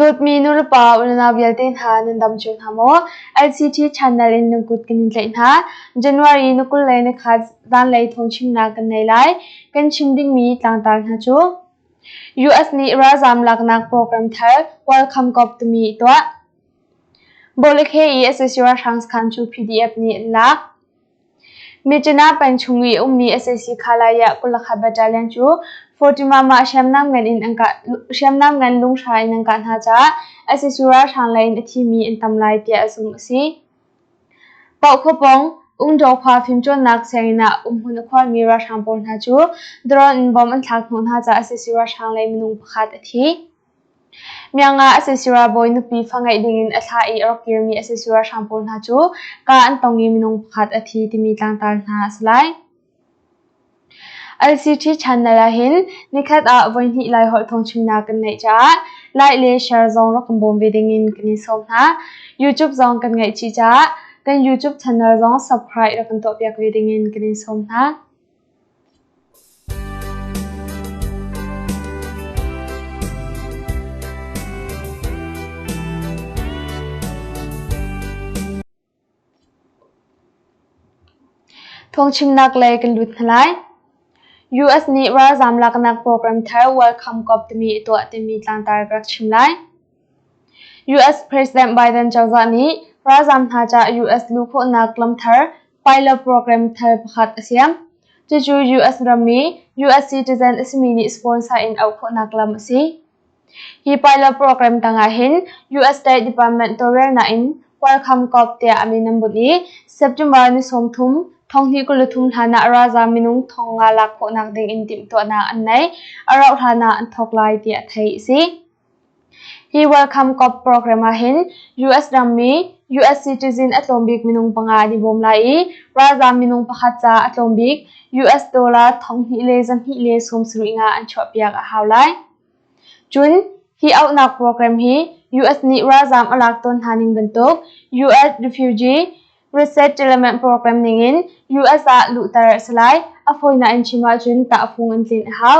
Dawtmi nulepa unau vialte hna nan dam cio hna maw? LCT channel in nan kut kan in tlaih hna. January ni 20 le nikhat zanlei thawngchimnak kan nei lai. Kan chim dingmi tlangtar hna cu US nih ralzaam laknak program thar Welcome Corps timi tuah. Bawlakhe i sac ralhrang sakhan cu PDF nih an lak. Myitkyina peng chung i ummi sac Khalaya Kulakha Battalion cu Fortima hriamnam ngan lunghra in an kah hna caah sac ralhrang lei in a thimi an tam lai tiah zumh a si. Pauhkhuapawng Ungdaw khua fimcawnnak sianginn ah umhmun a khuarmi ralhrang pawl hna cu drone in bomb an thlak hnawh hna caah sac ralhrang lei minung pakhat a thi. Myanmar sac ralbawi nupi fa ngeih dingin a thlah i a rak kirmi sac ralhrang pawl hna cu kaa an tong i minung pakhat a thi timi tlangtar hna a si lai. LCT channel ahhin nikhat ah voihnih Laiholh thawngchimnak kan neih caah like le share zong rak kan bawm ve dingin kan in sawm hna. YouTube zong kan ngeih chih caah kan YouTube channel zong subscribe rak kan tuahpiak ve dingin kan in sawm hna. Phungchimnak lei kan lut hna lai. US nih ralzaam laknak program thar Welcome Corps timi a tuah timi tlangtar ka rak chim lai. US President Biden cozah nih ralzaam hna caah US luh khawhnak lam thar pilot program thar pakhat a siam. Cucu US rammi US citizen a simi nih sponsor in auh khawhnak lam a si. Hi pilot program tangah hin US State Department tawlrelnak in Welcome Corps tiah a min an bunh i September ni 30, 2023 hlan ah ralzaam minung 5,000 lak khawhnak ding in timhtuahnak an nei. A rauh hlan ah an thawk lai tiah theih a si. Hi Welcome Corps program ah hin US rammi US citizen a tlawm bik minung panga an i bawm lai i ralzaam minung pakhat ca a tlawm bik US dollar 2,275 an chuahpiak a hau lai. Cun, hi auhnak program hi US nih ralzaam a lak tawn hna ning bantuk US Refugee Resettlement Program ningin US ah luhter a si lai. A fawinak in chim ahcun tahfung an tlinh a hau.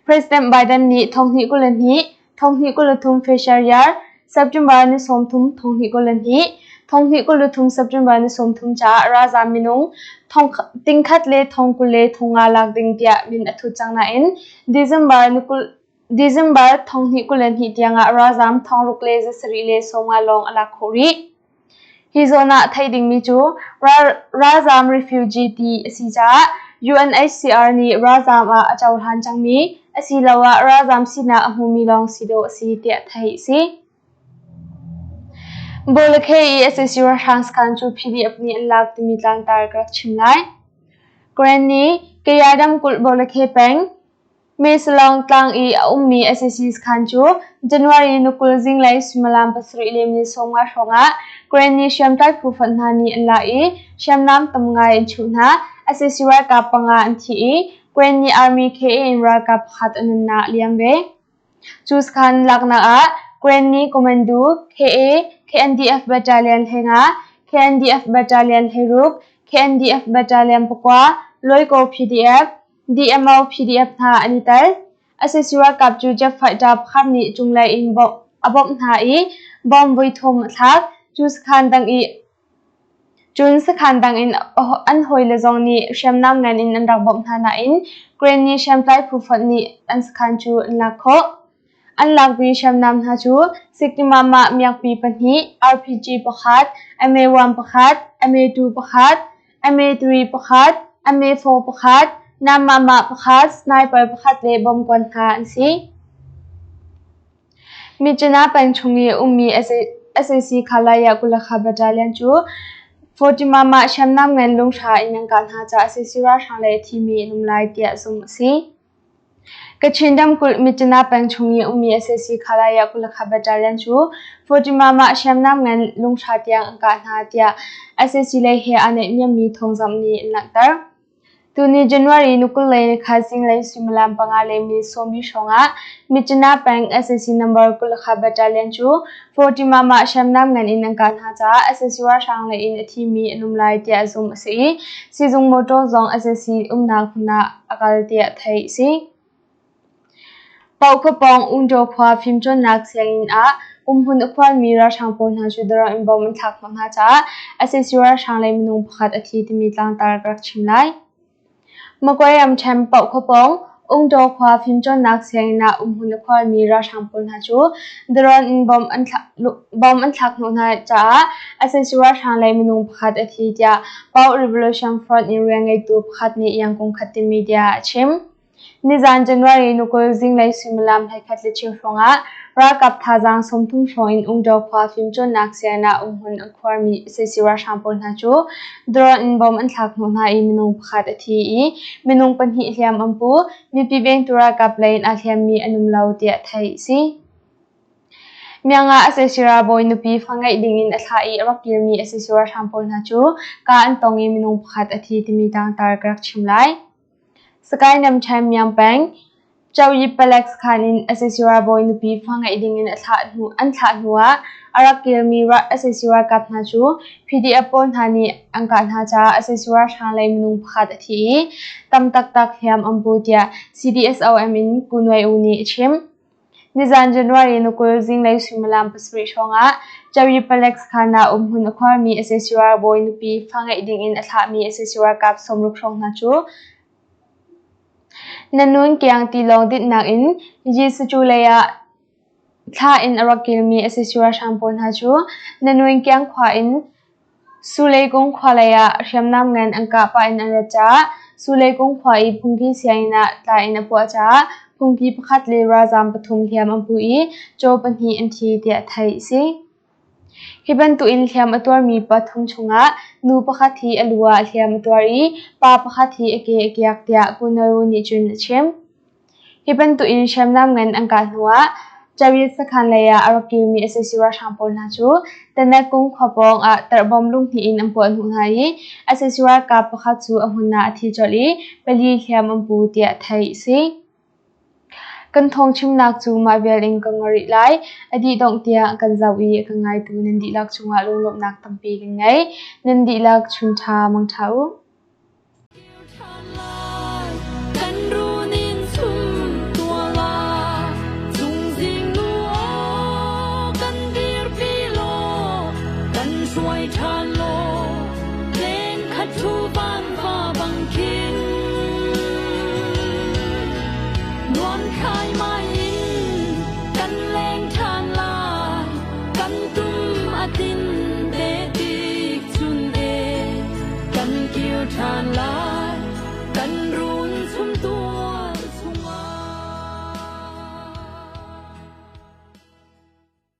President Biden nih 2022, 2023 Fisher Year, September ni 30, 2022, 2023 September ni 30 caah ralzaam minung tingkhat le thongkul le thonga lak ding tiah min a thut cang nain December ni December 2022 tiangah ralzaam thongruk le zasarih le sawmnga lawng a lak khawh rih. Hi zawn ah theih dingmi cu ralzaam refugee ti a si caah UNHCR nih ralzaam ah a cohlan cangmi asiloah ralzaam sinak a hmumi lawng si dawh a si tiah theih a si. Bawlakhe i sac ralhrang sakhan cu PDF nih an lak timi tlangtar ka rak chim lai. Karenni, Kaya ramkulh Bawlakhe peng, Mesalong tlang i a ummi sac sakhan cu January ni 20 zinglei suimilam 7 le minute 15 hrawngah Karenni hriamtlai phu fonh hna nih an lak i hriamnam tam ngai an chuh hna. Sac ralkap panga an thi i Karenni Army KA in ralkap pakhat a nunnak a liam ve. Cu sakhan laknak ah Karenni Commando KA, KNDF Battalion 15, KNDF Battalion 16, KNDF Battalion 9, Loikaw PDF, DMO PDF hna an i tel. Sac ralkap cu jet fighter pakhat nih cunglei in a bawmh hna i bomb voithum a thlak. Cu sakhan dang i Cun sakhan dang in an hawile zong nih hriamnam ngan in an rak bawmh hna nain Karenni hriamtlai phu fonh nih an sakhan cu an lak khawh. An lakmi hriamnam hna cu Sikimamah miakpi pahnih, RPG pakhat, MA-1 pakhat, MA-2 pakhat, MA-3 pakhat, MA-4 pakhat, Namamah pakhat, sniper pakhat le bomb kuan hna an si. Myitkyina peng chung i a ummi sac Khalaya Kulakha Battalion cu Fortimama hriamnam ngan lunghra in an kah hna caah sac ralhrang lei a thimi an um lai tiah zumh a si. Kachin ramkulh Myitkyina peng chung i a ummi sac Khalaya Kulakha Battalion cu Fortimama hriamnam ngan lunghra tiang an kah hna tiah sac lei he aa naihniammi thawngzamh nih an langhter. Tuni January ni 20 le nikhat zinglei suimilam panga le minute 40 hrawngah Myitkyina peng sac number 23 Battalion cu Fortimama hriamnam ngan in an kah hna caah sac ralhrang lei in a thimi an um lai tiah zumh a si i siizung motor zong sac umnak hmun ah a kal tiah theih a si. Paukhuapawng Ungtaw khua fimcawnnak sianginn ah umhmun a khuarmi ralhrang pawl hna cu drone in bomb an thlak hnawh hna caah sac ralhrang lei minung pakhat a thi timi tlangtar ka rak chim lai. Magway ramṭhen Paukhuapawng Ungtaw khua fimcawnnak sianginn ah umhmun a khuarmi ralhrang pawl hna cu drone in bomb an thlak hnawh hna caah sac ralhrang lei minung pakhat a thi tiah Pau Revolution Front in rianngeitu pakhat nih Yangon Khatte Media ah a chim. Nizaan January ni 20 zinglei suimilam 11:15 hrawngah ralkap thazaang 30 hrawng in Ungdaw khua fimcawnnak sianginn ah umhmun an khuarmi sac ralhrang pawl hna cu drone in bomb an thlak hnawh hna i minung pakhat a thi i minung pahnih hliam an pu. Mipi vengtu ralkap lei in aa hliammi an um lo tiah theih a si. Myanmar sac ralbawi nupi fa ngeih dingin a thlah i a rak kirmi sac ralhrang pawl hna cu kaa an tong i minung pakhat a thi timi tlangtar ka rak chim lai. Sakae Namṭhen Myaung peng, Choyi palek sakhan in sac ralbawi nupi fa ngeih dingin an thlah hnuah a rak kirmi sac ralkap hna cu PDF pawl hna nih an kah hna caah sac ralhrang lei minung pakhat a thi i tam taktak hliam an pu tiah CDSOM in Ku Nuai U nih a chim. Nizaan January ni 20 zinglei suimilam 7 hrawngah Cherry palek sakhan ah umhmun a khuarmi sac ralbawi nupi fa ngeih dingin a thlahmi sac ralkap 60 hrawng hna cu Nanun kiang tilawng dinhnak in Yisucu lei ah thla in a rak kilmi sac ralhrang pawl hna cu Nanun kiang khua in Suleikung khua lei ah hriamnam ngan an kah pah in an rat caah Suleikung khua i phungki sianginn ah tla in a puah caah phungki pakhat le ralzaam pathum hliam an pu i caw pahnih an thi tiah theih a si. Hi bantukin hliam a tuarmi pathum chungah nu pakhat hi a lu ah hliam a tuar i pa pakhat hi a ke a kiak tiah Kunaru nih cun a chim. Hi bantukin hriamnam ngan an kah hnuah Chariot sakhan lei ah a rak kirmi sac ralhrang pawl hna cu Tanakung khua pawng ah tarhbawm lunghnih in an puah hnawh hna i sac ralkap pakhat cu a hmun ah a thi colh i pali hliam an pu tiah theih a si. Kan thawngchimnak cu mah vial in ka ngor rih lai. A dih dongh tiang kan zoh i a kan ngaitu nan dihlak cungah lunglawmhnak tampi kan ngei. Nan dihlak chun ṭha mangṭha u. Kan runin chum tuala cungzing nu aw kan dirpi law kan hruai ṭhan law leng khat thu van va bang khin nuam khai mai in kan leng ṭhan lai kan tum a tin te tik chun e kan kir ṭhan lai.